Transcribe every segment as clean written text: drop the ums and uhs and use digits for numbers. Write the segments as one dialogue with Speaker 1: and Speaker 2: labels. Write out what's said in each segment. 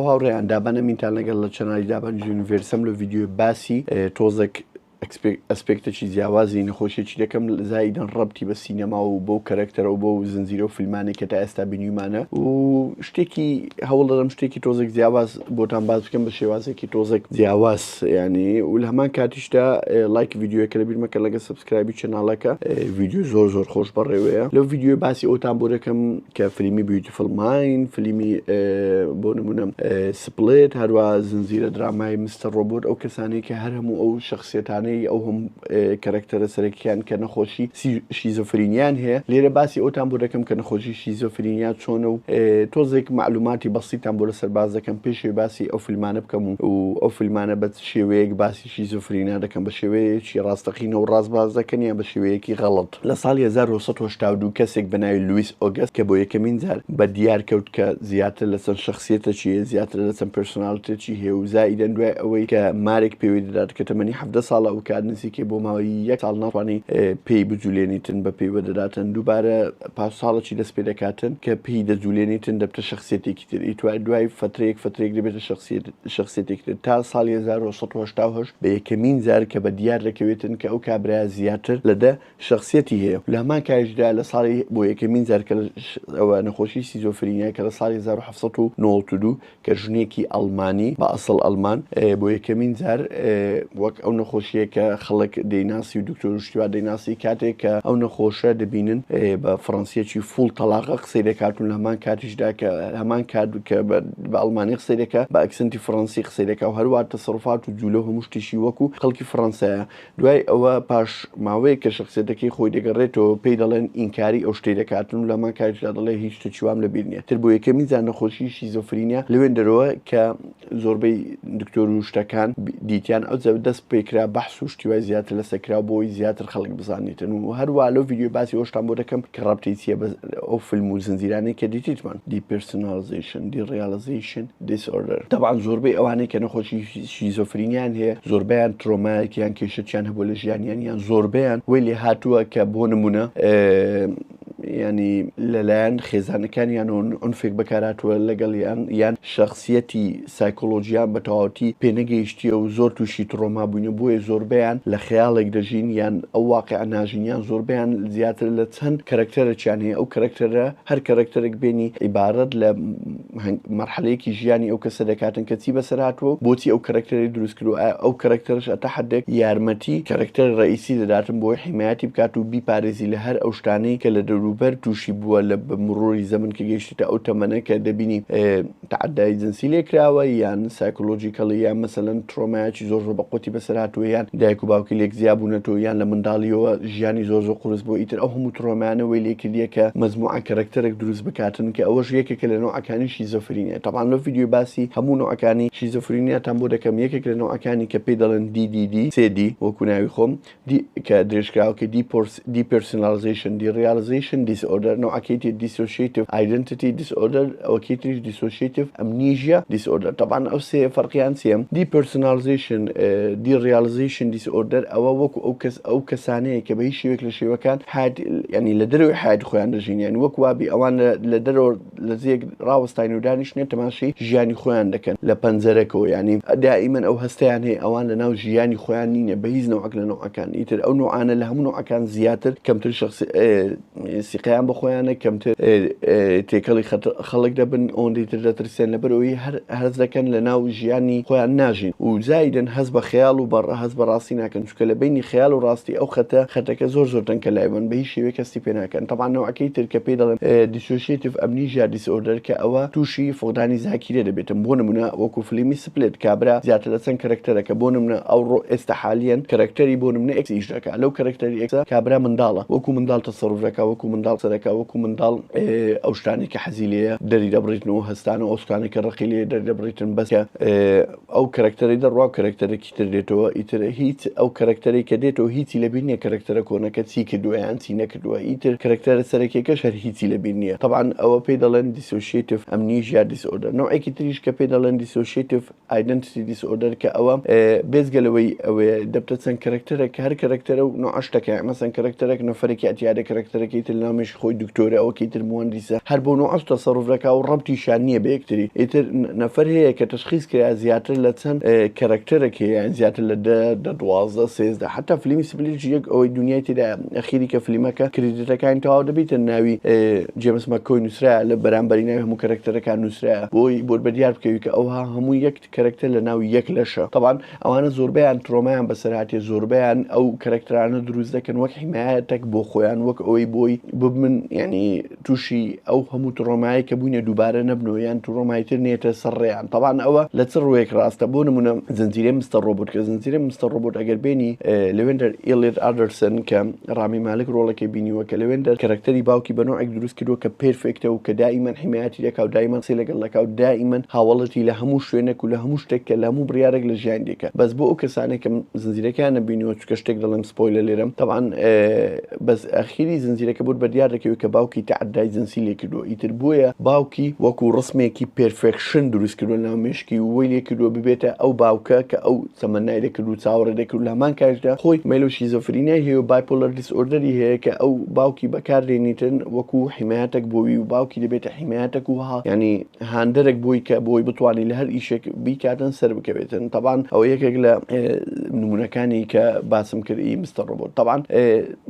Speaker 1: هاوڕێیان دابان ئەمینتان لەگەڵ لە channel ی دابان Universe م لە ڤیدیۆ باسی تۆزێک aspect ێکی جیاوازی نەخۆشیێکی دەکەم، زایدن ڕەبتی بە سینەما و بۆ کەرەکتەرە و بۆ زنجیرە و فیلمانی کە تا ئێستا بینیمانە و شتێکی هەوڵ دەدەم شتێکی تۆزێک جیاواز بۆتان باس بکەم بە شێوازێکی تۆزێک جیاواز. ینی و لە هەمان کاتیشدا لایک ڤیدیۆکە لە بیرمەکە لەگە subscribe ی channel ەکە. ڤیدیۆ زۆر زۆر خۆش بەڕێوەیە. لەو ڤیدیۆ باسی ئەوتان بۆ دەکەم کە فیلمی Beautiful Mind، فیلمی بۆ نمونە Split، هەروە زنجیرە درامای Mr. Robot، ئەو کەسانەی کە هەر هەموو ئەو شخصیەتانەی ئەو هەم کەرەکتەرە سەرەکیان کە نەخۆشی شیزۆفرینیان هەیە. لێرە باسی ئەوتان بۆ دەکەم کە نەخۆشی شیزۆفرینیا چۆنە و تۆزێک معلوماتی بەسیتان بۆ لەسەر باس دەکەم پێشێ باسی ئەو فیلمانە بکەم و ئەو فیلمانە بە شێوەیەک باسی شیزۆفرینا دەکەم، بە شێوەیەکی ڕاستەقینە و ڕاست باس دەکەن یان بە شێوەیەکی غەڵەت. لە ساڵی 1982 کەسێک بە ناوی لویس ئۆگەست کە بۆ یەکەمین جار بە دیار کەوت کە زیاتر لە چەند شخصیەتێکی هەیە، زیاتر لە چەند personality ێکی هەیە و زائیدەن دوای ئەوەی کە مارێک پێوەی دەدات کە تەمەنی 17 ساڵە، ئەو کات نزیکەی بۆ ماوەی یەک ساڵ ناتوانانی پێی بجولێنیتن، بە پێیوە دەداتن. دووبارە پاش ساڵێکی دەست پێ دەکاتن کە پێی دەجولێنیتن دەبتە شخصیەتێکی تر. ئیتوای دوای فترەیەک فترەیەک دەبێتە شخصیەتێکی تر تا ساڵی 1988 بە یەکەمین جار کە بە دیار دەکەوێتن کە ئەو کابرا زیاتر لە 10 شخصیەتی هەیە. لە هەمان کاتیشدا لە ساڵی بۆ یەکەمین جار کە ئەوە نەخۆشی سیزۆفرینیا کە لە ساڵی 1792 کە ژنێکی ئەڵمانی بە ئەسڵ ئەڵمان بۆ یەکەمین جار وەک ئەو نەخۆشیە کە خەڵک دەیناسی و دکتۆر شتیوا دەیناسی، کاتێک کە ئەو نەخۆشە دەبینن بە فڕەنسیەکی فوڵ تەلاقە قسەی دەکات و لە هەمان کاتیشدا کە هەمان کات کە بە ئەڵمانی قسەی دەکات بە accent ی فڕەنسی قسەی دەکات و هەروە تەسەروفات و جولە و هەموو شتێکی وەکو خەڵکی فڕەنسایە. دوای ئەوە پاش ماوەیەک کە شخصیەتەکەی خۆی دەگەڕێتەوە پێی دەڵێن ئینکاری ئەو شتەی دەکاتن و لەمان کاتیشدا دەڵێ هیچ شتێکی وام لەبیر نییە. تر بۆ یەکەمین جار نەخۆشی شیزۆفرینیا لەوێندەرەوە کە زۆربەی دکتۆر و شتەکان دیتیان ئەو جە دەست پێکرا بەحس و شتی وای زیاتر لەسەر کرا بۆی زیاتر خەڵک بزانیتن. و هەروە لەو ڤیدیۆ باسی ئەوشتان بۆ دەکەم کە ڕەبتی چییە بە ئەو فیلم و زنجیرانەی کە دیتیتمان. depersonalization، derealization disorder. تەبعەن زۆربەی ئەوانەی کە نەخۆشی شیزۆفرینیان هەیە زۆربەیان ترۆمایەک یان کێشەکیان هەبووە لە ژیانیان، یان زۆربەیان وەی لێ هاتووە کە بۆ نمونە ینی لەلایەن خێزانەکانیان و عنفێک بەکارهاتووە لەگەڵیان، یان شخصیەتی سایکۆلۆژیان بە تەواوەتی پێنەگەیشتیە و زۆر تووشی ترۆما بووینە، بۆیە زۆربەیان لە خەیاڵێک دەژین یان ئەو واقع ناژین، یان زۆربەیان زیاتر لە چەند کەرەکتەرێکیان هەیە. ئەو کەرەکتەرە هەر کەرەکتەرێک بێنی عیبارەت لە مەرحەلەیەکی ژیانی ئەو کەسە دەکاتن کە چی بەسەر هاتووە و بۆچی ئەو کەرەکتەری دروست کردووە. ئەو کەرەکتەرش ئەتا حدێک یارمەتی کەرەکتەر ڕئیسی دەداتن بۆی حیمایەتی بکات و بیپارێزی لە هەر ئەو شتانەی کە لە دەوروبەر تووشی بووە لە مڕۆری زەمن کە گەیشتە ئەو تەمەنە کە دەبینی تەعەدای جنسی لێکراوە یان psychologically یان مەسەلەن ترۆمایەکی زۆر زۆر بەقوتی بەسەر هاتووە، یان دایک و باوکی لێک جیا بوونەتەوە، یان لە منداڵیەوە ژیانی زۆر زۆر قورس بووە. ئیتر ئەو هەموو ترۆمانەوەی لێکردیە کە مەجموعە کەرەکتەرێک دروست بکاتن کە ئەوەش یەکێکە لە نەوعەکانی شیزۆفرینیا. تەبعەن لەو ڤیدیۆی باسی هەموو نەوعەکانی شیزۆفرینیاتان بۆ دەکەم. یەکێک لە نەوعەکانی کە پێی دەڵێن DDD سێ D وەکو ناوی خۆم D کە درێژکراوەکەی depersonalization derealization disorder، نەوعەکەی تر dissociative identity disorder، ئەوەکەی تریش dissociative amnesia disorder. تەبعەن ئەو سێ فەرقیان چییە؟ depersonalization derealization disorder ئەوە وەکو ئەو کەس ئەو کەسانەیە کە بە هیچ شێوەیەک لە شێوەکان حیات ینی لە دەرەوەی حیات خۆیان دەژین، یانی وەکو وابی ئەوان لە دەرەوە لە جێیەک ڕاوەستاین و دانیشتنە تەماشەی ژیانی خۆیان دەکەن لە پەنجەرەکەوە، یانی دائیمەن ئەو هەستەیان هەیە ئەوان لە ناو ژیانی خۆیان نینە بە هیچ نەوعەک لە نەوعەکان. ئیتر ئەو نوعانە لە هەموو نوعەکان زیاتر کەمتر شخص سیقەیان بە خۆیانە، کەمتر تێکەڵی خەڵک دەبن، ئەوەندەی تر دەترسێن لەبەر ئەوەی هەر هەست دەکەن لە ناو ژیانی خۆیان ناژین و زایدن هەست بە خەیاڵ و بە هەست بە ڕاستی ناکەن، چونکە لە بینی خەیاڵ و ڕاستی ئەو خەتە خەتەکە زۆر زۆر تەنکە لایبن بە هیچ شێوەیەک هەستی پێ ناکەن. تەبعەن نەوعەکەی تر کە پێی دەڵێن dissociative amnesia disorder کە ئەوە تووشی فقدانی زاکیرە دەبێتن. بۆ نمونە وەکو فلیمی Split کابرا زیاتر لە چەند کەرەکتەرەکە، بۆ نمونە ئەوڕۆ ئێستا حالیەن کەرەکتەری بۆ نمونە X ئیش دەکا، لەو کەرەکتەری X کابرا منداڵە، وەکو منداڵ تەسەروف دەکا، وەکو منداڵ قسە دەکا، وەکو منداڵ ئەو شتانەی کە حەزی لێیە دەری دەبڕیتن و هەستانە ئەو شتانەی کە ڕقی لێیە دەری دەبڕیتن. بەس کە ئەو کەرەکتەرەی دەڕوا و کەرەکتەرێکی تر دێتەوە، ئیتر هیچ ئەو کەرەکتەرەی کە دێتەوە هیچی لەبیر نییە کەرەکتەرە کۆنەکە چی کردووە یان چی نەکردووە، ئیتر کەرەکتەرە سەرەکیەکەش هەر هیچی لەبیر نییە. تەبعەن ئەوە پێی دەڵێن dissociative amnesia disorder. نەوعێکی تریش کە پێی دەڵێن dissociative identity disorder کە ئەوە بێجگە لەوەی ئەوەیە دەبتە چەند کەرەکتەرێک کە هەر کەرەکتەرە و نوعە شتەکە، مەسەن کەرەکتەرێک نەفەرێکی ئەتیادە، کەرەکتەرەکەی تر لەناو لەناو مێشکی خۆی دکتۆرە، ئەوەکەی تر موهەندیسە، هەر بۆ نوعەش تەسەروف دەکا و ڕەبتیشیان نییە بە یەکتری. ئیتر نەفەر هەیە کە تەشخیس کرا زیاتر لە چەند کەرەکتەرێک هەیە، یان زیاتر لە 10، 10، 12، 13، حەتا فلیمی Split یش یەک ئەوەی دونیای تێدایە ئەخیری کە فلیمەکە credit ەکانی تەواو دەبیتە ناوی جێمس مەککۆی نووسرایە لە بەرامبەری ناوی هەموو کەرەکتەرەکان نووسرایە بۆی بۆت بەدیار بکەوی کە ئەوها هەموو یەک کەرەکتەر لە ناو یەک لەشە. تەبعەن ئەوانە زۆربەیان ترۆمایان بەسەر هاتیە، زۆربەیان ئەو کەرەکتەرانە دروست دەکەن وەک حیمایەتەک بۆ خۆیان، وەک ئەوەی بۆی ببن یعنی تووشی ئەو هەموو ترۆمایە کە بووینە دووبارە نەبنەوە یان ترۆمای تر نێتە سەر ڕێیان. تەبعەن ئەوە لە چ ڕوویەک ڕاستە؟ بۆ نمونە زنجیرەی Mr. Robot، کە زنجیرەی Mr. Robot ئەگەر بێنی لەوێندەر ئیلیت ئاندرسن کە ڕامی مالک ڕۆڵەکەی بینیوە، کە لەوێندەر کەرەکتەری باوکی بە نەوعێک دروست کردووە کە perfect ە و کە دائیمەن حیمایەتی دەکا و دائیمەن قسەی لەگەڵ دەکا و دائیمەن هاوەڵەتی لە هەموو شوێنێک و لە هەموو شتێک کە لە هەموو بڕیارێک لە ژیانی دەکا. بەس بۆ ئەو کەسانەی کە زنجیرەکەیان نەبینیوە چونکە شتێک دەڵێم spoil ە لێرە تەبعەن بەس ئەخیری زنجیرەکە بۆت بەدیار دەکەوێت کە باوکی تەعەدای جنسی لێ کردووە، ئیتر بۆیە باوکی وەکو ڕسمێکی perfection دروست کردووە لەناو مێشکی و وەی لێ کردووە ببێتە ئەو باوکە کە ئەو تەمەنای دەکرد و چاوەڕێ دەکرد و لە هەمان کاتیشدا خۆی مەیل و شیزۆفرینیای هەیە و bipolar disorder ی هەیە کە ئەو باوکی بەکار دێنیتن وەکو حیمایەتەک بۆوی و باوکی دەبێتە حیمایەتەک و ها یانی هاندەرێک بۆی کە بۆی بتوانانی لە هەر ئیشێک بیکاتن سەر بکەوێتن. تەبان ئەوە یەکێک لە نمونەکانی کە باسم کرد ئی Mr. Robot. تەبان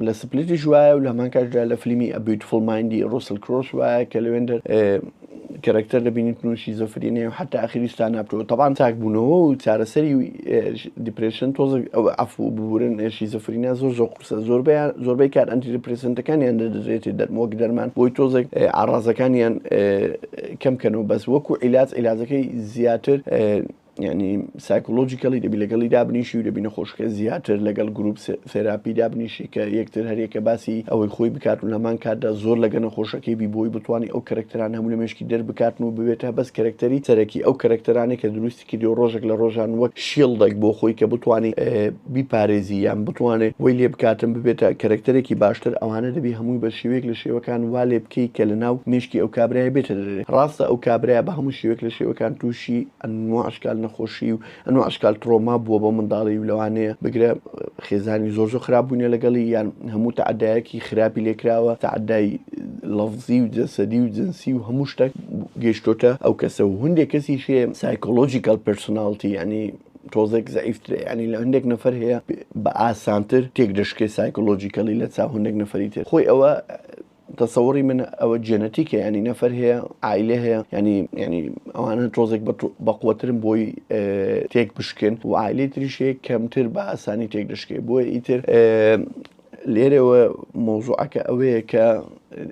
Speaker 1: لە Split یش وایە و لە هەمان کاتدا لە فلیمی A Beautiful Mind ی ڕوسل کرۆش وایە کە لەوێندەر کەرەکتەر دەبینیتن و شیزۆفرینیە و حتا ئەخیریش تا نابتەوە. تەبان چاکبوونەوە و چارەسەری depression تۆزێک ئەو عەفو ببورن شیزۆفرینیا زۆر زۆر قورسە، زۆربەیان زۆربەی کار antidepressant ەکانیان دەدرێتێ دەرم وەک دەرمان بۆی تۆزێک ئاڕازەکانیان کەم کەنەوە، بەس وەکو عیلاج عیلاجەکەی زیاتر یعنی psychologically دەبی لەگەڵی دابنیشی و دەبی نەخۆشەکە زیاتر لەگەڵ group therapy دابنیشی کە یەکتر هەریەکە باسی ئەوەی خۆی بکات و لەمان کاتدا زۆر لەگە نەخۆشەکەی بی بۆی بتوانانی ئەو کەرەکتەران هەموو لە مێشکی دەربکاتن و ببێتە بەس کەرەکتەری سەرەکی ئەو کەرەکتەرانەی کە دروستی کردی و ڕۆژێک لە ڕۆژان وەک shield ێک بۆ خۆی کە بتوانێت بیپارێزی یان بتوانێت وەی لێ بکاتن ببێتە کەرەکتەرێکی باشتر، ئەوانە دەبی هەمووی بە شێوەیەک لە شێوەکان وا لێ بکەی کە لە ناو مێشکی ئەو کابرایە بێتە دەرێ. ڕاستە ئەو کابرایە بە هەموو شێوەیەک لە شێوەکان تووشی ئەنواع ئەشکال نەخۆشی و ئەنواع ئەشکال ترۆما بووە بۆ منداڵی و لەوانەیە بگرە خێزانی زۆر زۆر خراپ بووینە لەگەڵی یان هەموو تەعەدایەکی خراپی لێکراوە، تەعەدای لەفزی و جەسەدی و جنسی و هەموو شتێک گەیشتۆتە ئەو کەسە. و هەندێک کەسیش هەیە psychological personality یعنی تۆزێک زەعیفترە، یعنی لە هەندێک نەفەر هەیە بە ئاسانتر تێک دەشکێ psychologically لە چاو هەندێک نەفەری تر. خۆی ئەوە تەسەوڕی من ئەوە جێنەتیکە، ینی نەفەر هەیە عیلە هەیە ینی ینی ئەوانە تۆزێک بەقوەترن بۆی تێک بشکن و عیلەی تریش هەیە کەمتر بە ئاسانی تێک دەشکێ. بۆیە ئیتر لێرەوە مەوزوعەکە ئەوەیە کە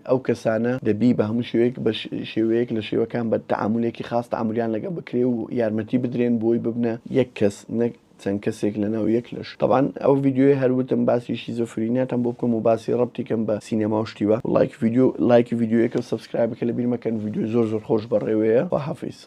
Speaker 1: ئەو کەسانە دەبی بە هەموو شێوەیەک بە شێوەیەک لە شێوەکان بە تەعامولێکی خاص تەعامولیان لەگەڵ بکرێ و یارمەتی بدرێن بۆی ببنە یەک کەس نەک چەند کەسێک لەناو یەک لەش. تەبعەن ئەو ڤیدیۆیە هەر وتم باسی شیزۆفرینیاتان بۆ بکەم و باسی ڕەبتی کەم بە سینەما و شتی وا. لایک ڤیدیۆ لایکی ڤیدیۆیەکە و subscribe ەکە لەبیر مەکەن ڤیدیۆ زۆر زۆر خۆش بەڕێوەیە. خواحافیز.